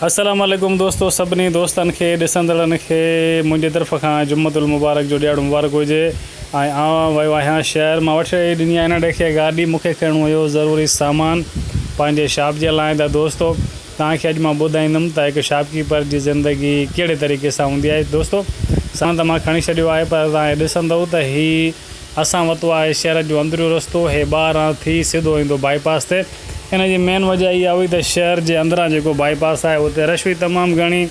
السلام عليڪم دوستو سڀني دوستن کي ڏسندڙن کي منهنجي طرف کان جمعة المبارڪ جو ڏيهاڙو مبارڪ هجي ۽ آئون ويو آهيان شهر مان وٺي ڏني آهي ننڍي کي گاڏي مون کي کڻڻو هيو ضروري سامان پنهنجي شاپ جي لاء ته دوستو توهان کي اڄ مان ٻڌائيندم ته هڪ شاپ ڪيپر جي زندگي ڪهڙي طريقي سان هوندي آهي دوستو سامان ته مان کڻي ڇڏيو آهي پر توهان ڏسندو ته هي اسان وتو آهي شهر جو اندريون رستو، هي ٻاهران ٿي سڌو ايندو بائي پاس تي. ان جي مين وجه اها هئي ته شهر جي اندران جيڪو بائي پاس آهي اتي رش هئي تمام گهڻي.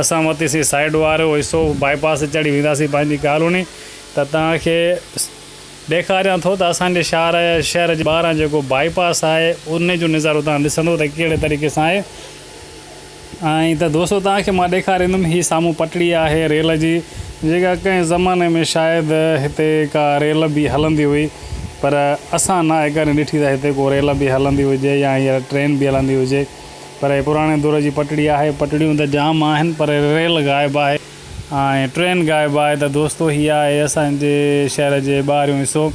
اسان وتيسين سائيڊ وارو حصو بائي پاس تي چڙهي وينداسين پنهنجي ڪالوني ته توهان کي ڏيکاريان ٿو ته اسان جي شهر شهر جي ٻاهران جيڪو بائي پاس آهي ان جو نظارو توهان ڏسندو ته ڪهڙي طريقي سان آهي. ۽ ته دوستو توهان کي مان ڏيکاريندم هي سامهون پٽڙي آهي ريل جي جيڪا ڪنهن زماني ۾ شايد هتي ڪا ريل به هلندي هئي پر اسان ناهي ڪڏهن ڏٺي ته هتي ڪو ريل به هلندي هجي يا هينئر ٽرين به هلندي هجي پر هي پراڻي دور جي پٽڙي آهي پٽڙيون ته جام آهن پر ريل غائب آهي ۽ ٽرين غائب آهي ته دوستو هي آهي اسان جي شهر جي ٻاهريون حصو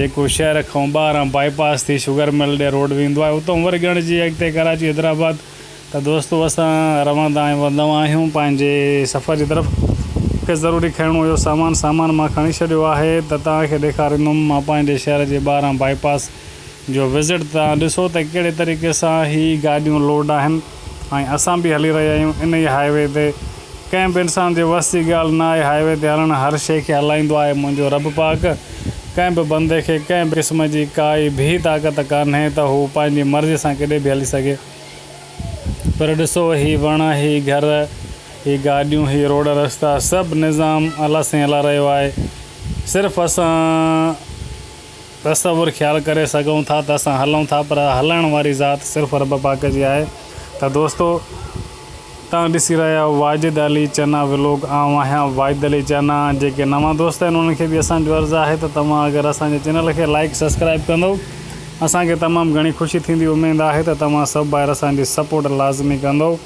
جيڪو شهر کان ٻاهران بائي پاس ٿي شگر مل ڏي روڊ ويندو آهي اتان وري ڳڻجي اڳتي ڪراچي حيدرآباد ته دوستو اسان روندا ۽ وڌندا آهيون پنهنجي سفر جي طرف مونکي ضروري کڻڻو هيو سامان سامان مان کڻي ڇڏيو آهي ته توهان کي ڏيکاريندم مان پنهنجي شهر جي ٻاهران بائي پاس جو وزٽ توهان ڏسو ته ڪهڙي طريقي سان هي گاڏيون لوڊ آهن ۽ اسان به هلي رهيا آهيون انهي هاء وي تي ڪنهن به انسان جي وس جي ڳالهه نه آهي هاء وي تي هلڻ هر شئي کي هلائيندو آهي منهنجو رب پاڪ ڪنهن به بندي کي ڪنهن به قسم جي ڪائي به طاقت ڪانهي ته هو پنهنجي مرضي سان ڪيڏي به هلي سگهي پر ڏسو هي وڻ هي گهر هي گاڏيون هي روڊ رستا سڀ نظام الله سائين هلائي رهيو آهي صرف اسان تصور خيال ڪري سگهون ٿا ته اسان هلون ٿا پر هلائڻ واري ذات صرف رب پاڪ جي آهي ته دوستو توهان ڏسي رهيا آهيو واجد علي چنا ولوگ آئون آهيان واجد علي چنا جيڪي نوان دوست آهن انهن کي به اسان جو عرض آهي ته توهان اگر اسان جي چينل کي لائڪ سبسڪرائب ڪندو اسان کي تمام گهڻي خوشي ٿيندي اميد آهي ته توهان سڀ ڀائر اسان جي سپورٽ لازمي ڪندو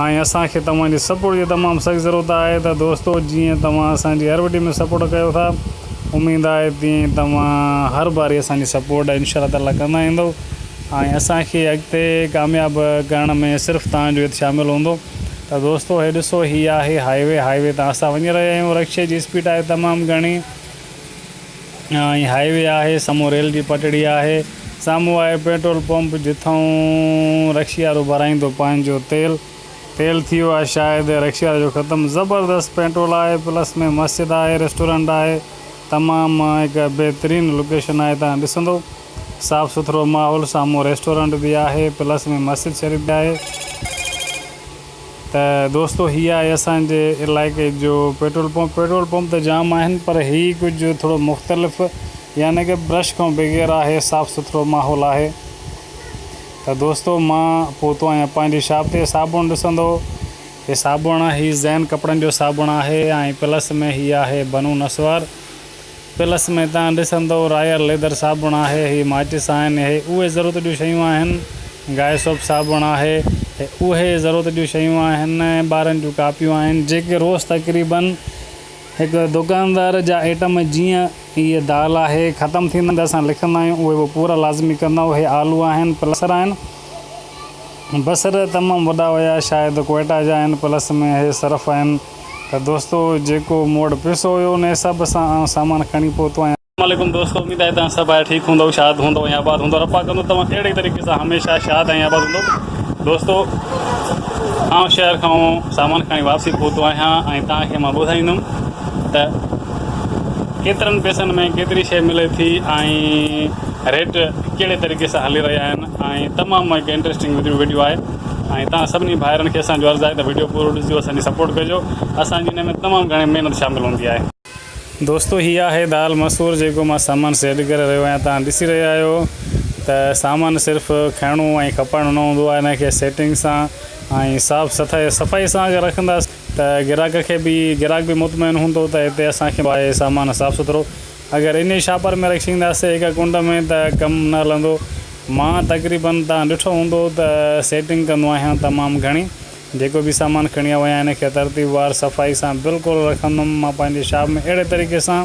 ۽ اسان کي توهان جي سپورٽ جي تمام سخت ضرورت آهي ته دوستو جيئن توهان اسان جي هر وڊيو ۾ سپورٽ ڪيو ٿا اميد آهي تيئن توهان هر باري اسان جي سپورٽ انشاء الله تعالي ڪندا ايندو ۽ اسان کي اڳتي ڪامياب ڪرڻ ۾ صرف توهان جو هت شامل هوندو ته دوستو هي ڏسو هي آهي هائي وي هائي وي تان اسان وڃي رهيا آهيون رڪشي جي اسپيڊ آهي تمام گهڻي ۽ هائي وي آهي سامهون ريل جي پٽڙي آهي سامهون آهي پيٽرول پمپ جتان رڪشي وارو ڀرائيندو پنهنجو تيل تيل ٿي ويو آهي شايد رڪشي واري جو ختم زبردست پيٽرول آهي پلس ۾ مسجد آهي ريسٽورنٽ آهي تمام هڪ بهترين لوڪيشن آهي تان ڏسندو صاف سٿرو ماحول سامهون ريسٽورنٽ به آهي پلس ۾ مسجد شريف به آهي. ته دوستو هي آهي اسان جي علائقي جو پيٽرول پمپ پيٽرول پمپ ته جام آهن پر هي ڪجهه ٿورو مختلف يعني ڪه برش کان بغير آهي صاف سٿرو ماحول آهي ته دوستو مان پهتو آهيان پنهنجي شاپ تي صابڻ ڏسندو هي صابڻ هي زين ڪپڙن جو صابڻ آهي ۽ پلس ۾ هي آهي بنو نسوار پلس ۾ تان ڏسندؤ رائل ليدر صابڻ آهي، هي ماچس آهن، هي اهي ضرورت جون شيون آهن، گائي سوپ صابڻ آهي، هي اهي ضرورت جون شيون آهن، ٻارن جون ڪاپيون آهن، جيڪي روز تقريبن هڪ دڪاندار جا ائٽم جيئن هيء دال آهي ختم ٿيندا آهن ته اسان لکندا آهيون اهي به پورا لازمي ڪندا آهيون، هي آلو آهن، پلسر آهن، بصر تمام وڏا هيا شايد ڪوئيٽا جا آهن، پلس ۾ هي سرف آهن. ته دوستو جيڪو مون وٽ پيسو هيو ان حساب سان آئون سامان کڻي پهتو آهيان. السلام عليڪم دوستو اميد آهي توهان سڀ ٺيڪ هوندؤ شاد هوندؤ ۽ آباد هوندؤ رب پاڪ ڪندو توهان اهڙي طريقي سان هميشه شاد ۽ آباد هوندؤ دوستو آئون شهر کان سامان کڻي واپسي پهتو آهيان ۽ توهان کي مان ٻڌائيندم ته ڪيترن پيسن ۾ ڪيتري شيء ملي ٿي ۽ ريٽ ڪهڙي طريقي سان هلي رهيا آهن ۽ تمام هڪ انٽريسٽنگ وڊيو آهي ۽ توهان سڀني ڀائرن کي اسان جو عرض آهي ته وڊيو پورو ڏسجو اسان جي سپورٽ ڪجو اسان جي ان ۾ تمام گهڻي محنت شامل هوندي آهي. دوستو هي آهي دال مسور جيڪو مان سامان سيٽ ڪري رهيو آهيان توهان ڏسي رهيا آهيو ته سامان صرف کڻڻو ۽ کپائڻو نه هوندو آهي ان کي سيٽنگ سان ۽ صاف صفائي صفائي سان اگر رکنداسين ته گراهڪ کي به گراهڪ به مطمئن هوندو ته هتي اسان کي آهي سامان صاف سٿرو اگر انهي شاپر ۾ رکينداسين هڪ ڪنڊ ۾ ته ڪم نه هلندو. مان تقريبن توهان ڏٺو هوندو ته سيٽنگ ڪندو آهيان تمام گهڻي. جيڪو به سامان کڻي آيو آهيان ان کي ترتيب وار صفائي سان بلڪل رکندم مان پنهنجي شاپ ۾ اهڙي طريقي سان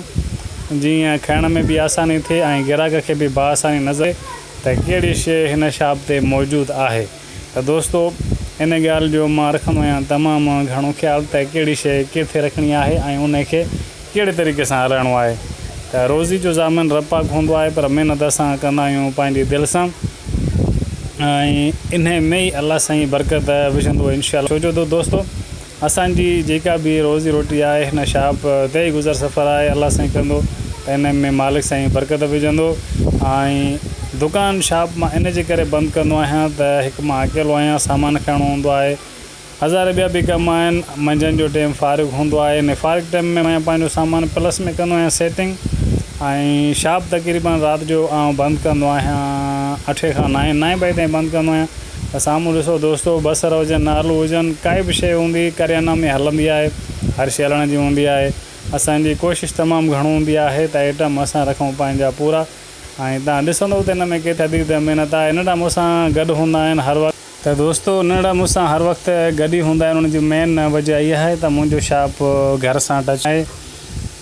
جيئن کڻڻ ۾ به آساني ٿئي ۽ گراهڪ کي به باآساني نظر اچي ته ڪهڙي شيء هن شاپ تي موجود آهي. ته دوستو ان ڳالهه جو مان رکندو آهيان تمام گهڻو خيال ته ڪهڙي شيء ڪٿي رکڻي آهي ۽ ان کي ڪهڙي طريقي سان هلائڻو آهي ته روزي جو ضامن رب پاڪ هوندو آهي پر محنت اسان ڪندا آهيون پنهنجي دل سان ۽ انهي ۾ ئي الله سائين برڪت وجهندو انشاء الله ڇو جو دوستو اسان جي جيڪا به روزي روٽي آهي هن شاپ تي ئي گذر سفر آهي الله سائين ڪندو ته ان ۾ مالڪ سائين برڪت وجهندو ۽ دڪان شاپ مان ان جي ڪري بند ڪندو آهيان ته هڪ مان اڪيلو آهيان سامان کڻڻو هوندو آهي هزارين ٻيا به ڪم آهن منجهند جو ٽيم فارغ هوندو آهي ان فارغ ٽيم ۾ مان پنهنجو سامان پلس ۾ ڪندو آهيان سيٽنگ ۽ شاپ تقريبن رات جو آئون بند ڪندو آهيان اٺين کان نائين نائين بجي تائين بند ڪندو آهيان ته سامهون ڏسو دوستو بصر هجن آلو هجن ڪائي به شيء هوندي ڪريانا ۾ هلندي آهي هر شيء هلڻ جي هوندي آهي اسان جي ڪوشش تمام گهڻو هوندي آهي ته آئٽم اسان رکون پنهنجا پورا ۽ توهان ڏسندو ته ان ۾ ڪيتري حد تائين محنت آهي ننڍا مون سان گڏ هوندا آهن هر وقت. ته دوستو ننڍڙا مون سان هر وقت گڏ ئي هوندا آهن ان جي مين وجه اها آهي ته منهنجو شاپ گهر سان ٽچ آهي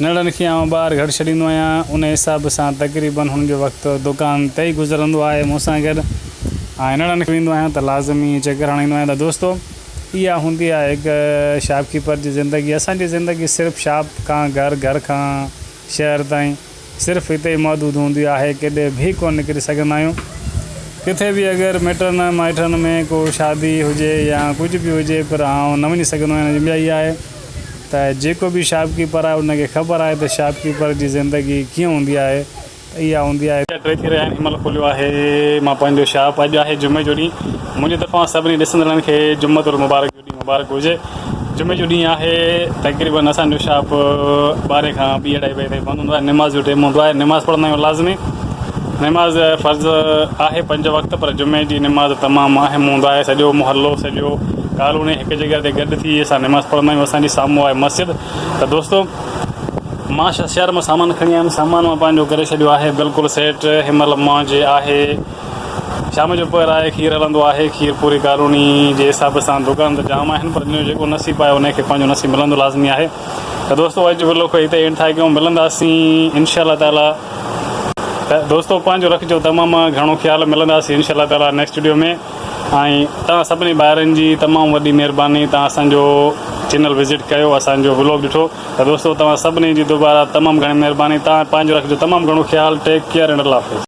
ننڍڙن کي آئون ٻاهر گهٽ ڇڏيندو آهيان ان حساب سان تقريبن هن جو وقت دڪان تي ئي گذرندو آهي مون سان گڏ ۽ ننڍڙن کي ويندو آهيان ته لازمي چڪر هڻائيندو آهيان ته دوستو اها هوندي آهي هڪ شاپ ڪيپر جي زندگي اسان جي زندگي صرف شاپ کان گهر گهر کان شهر تائين صرف هتي ئي محدود هوندي آهي، ڪيڏي به ڪونه نڪري سگهندا آهيون. ڪٿي به اگر مٽن مائٽن ۾ ڪو شادي هجي يا ڪجهه به هجي پر آئون نه وڃي سگهندو آهيان. ان جي وجه اها آهي ته جيڪو به شاپ ڪيپر آهي ان کي خبر آهي ته شاپ ڪيپر جي زندگي ڪيئن هوندي آهي ته اها هوندي آهي. ٽي ٿي رهيا آهن هن مهل کوليو آهي مان پنهنجو شاپ اڄ آهي جمعي جو ڏينهن منهنجي طرفان سڀني ڏسندڙن کي جمعة المبارڪ جو ڏينهن مبارڪ هجي. جمعي جو ڏينهن آهي تقريبن اسان جو شاپ ٻارهين کان ٻي اڍائي بجي تائين بند هوندو آهي نماز جو ٽيم هوندو آهي نماز پڙهندا آهيون لازمي نماز فرض آهي پنج وقت پر جمعي جي نماز تمام اهم هوندو آهي سڄو محلو سڄو ڪالوني هڪ جڳهه تي گڏ ٿي اسان نماز پڙهندا آهيون اسان جي سامهون آهي مسجد ته دوستو مان شهر مان سامان کڻي آيم سامان مان پنهنجو ڪري ڇڏيو آهي بلڪل سيٽ هن مهل منهنجي آهي شام جو پهر آهي کير هلندو آهي کير پوري ڪالوني جي حساب سان دڪان ته جام آهن پر جن جو جيڪو نصيب آهي ان کي پنهنجو نصيب ملندو لازمي آهي ته دوستو اڄ ولوگ کي هتي اينڊ ٿا ڪيون ملنداسين انشاء الله تعالي ته دوستو پنهنجو رکجو تمام گهڻو خيال ملنداسين انشاء الله تعالي نيڪسٽ وڊيو ۾ ۽ توهان سڀني ڀائرن جي تمام وڏي مهرباني توهان اسان جو چينل وزٽ ڪيو اسان جو ولوگ ڏٺو ته دوستو توهان سڀني جي دوباره تمام گهڻي مهرباني توهان پنهنجو رکجو تمام گهڻو خيال take care and Allah Hafiz.